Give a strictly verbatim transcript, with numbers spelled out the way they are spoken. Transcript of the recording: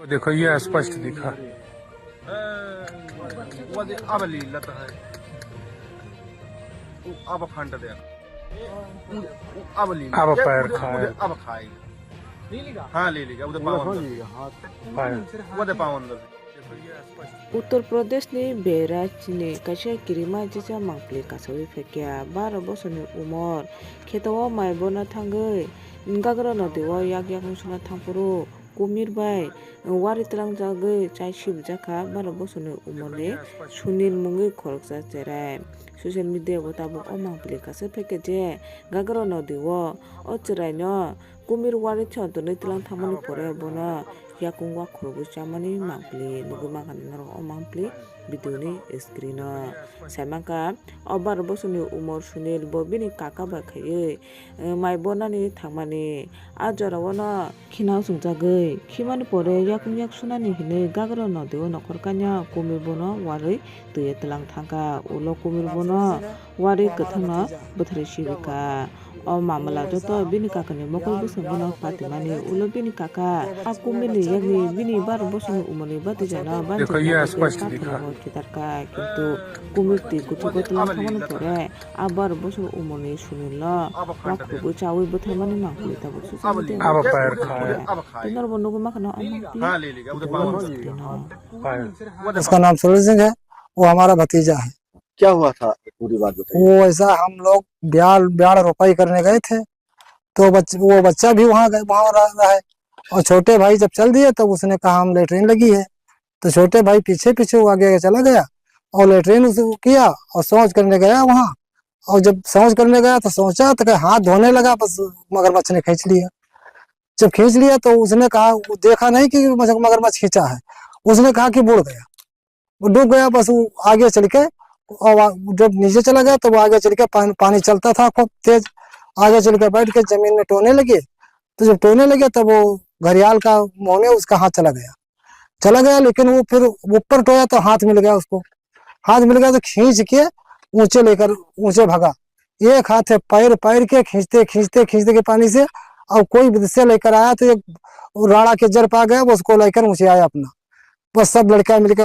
देखो, ये स्पष्ट दिखा। वो दे, अब लीला तो है। वो अब फंड दे। वो, वो अब लीला। अब ये पैर वो दे, खाए। वो दे, अब खाए। हाँ, ले लेगा, वो दे पावन दे। हाँ। वो दे पावन दे। Uttar Pradesh ni Behraj ni kaisa kirima jesa mangpili kasawi phaikya, baro bosorni umor, kheto o mai bona thangwi, gagra nodi o yak yak wngsuna thangphuru, kumir bai wari twlangjagwi chai sibijak kha, baro bosorni umorni Sunil mungwi khoroksa cherai. Social media o tabuk o mangpili kasawi phaikya je gagra nodi o, o chwraino Kumir wari chontonwi twlang thangmani pore bono yakung wakhorogwi chamani mangpili nugwi mankha norok o mangpili video ni screen o. Saimankha o baro bosorni umor Sunil bo bini kaka bai khaiwi, eh, mai bonani thangmani. A jorao no khina chwngjagwi khimani pore yakung yak sunani hinwi gagra nodi o nokhor kanya kumir bono warwi twi twlang thangkha. Ulo kumir bono wari kwthangno bwtharwi sibikha. O mamala joto bini kakani mokol bwskango no patimani ulo bini kaka a kumirni yakni bini baro bosongni umorni batijano banchikna bagwi pathorno khitarkha, kintu kumir twi kuthugo twlang thangmani pore a baro bosongni umorni Sunilno wakhorogwi chawi bwtharmani mangpili tabuk social media o post khaikha. Tei norokbo nugwi mankha na o mangpili. उसका नाम सुरज सिंह है, वो हमारा भतीजा है। क्या हुआ था, पूरी बात बताइए। वो ऐसा, हम लोग ब्याल, ब्याड़ रोपाई करने गए थे, तो बच-, वो बच्चा भी वहाँ गए, वहाँ रह रहा है। और छोटे भाई जब चल दिए, तब उसने कहा, "हम लेटरिन लगी है।" तो छोटे भाई पीछे पीछे वो आगे आगे चला गया और लेटरिन उस-, किया और शौच करने गया वहाँ। और जब शौच करने गया, तो सोचा तो कि हाथ धोने लगा, बस मगरमच्छ ने खींच लिया। जब खींच लिया, तो उसने कहा, वो देखा नहीं कि मगर-, मगरमच्छ खींचा है, उसने कहा कि बुड़ गया। वो डूब गया, बस वो आगे चल के, और वा-, जब नीचे चला गया, तो वो आगे चल के पान-, पानी चलता था खूब तेज, आगे चल के बैठ के जमीन में टोने लगे। तो जब टोने लगे, तब वो घड़ियाल का मुंह में उसका हाथ चला गया, चला गया, लेकिन वो फिर ऊपर टोया तो हाथ मिल गया उसको, हाथ मिल गया तो खींच के ऊंचे लेकर, ऊंचे भागा। एक हाथ है पैर, पैर के खींचते, खींचते, खींचते के पानी से, और कोई विद से लेकर आया तो एक राड़ा के जड़ पा गया, उसको लेकर ऊंचे आया अपना। बस सब लड़का मिलकर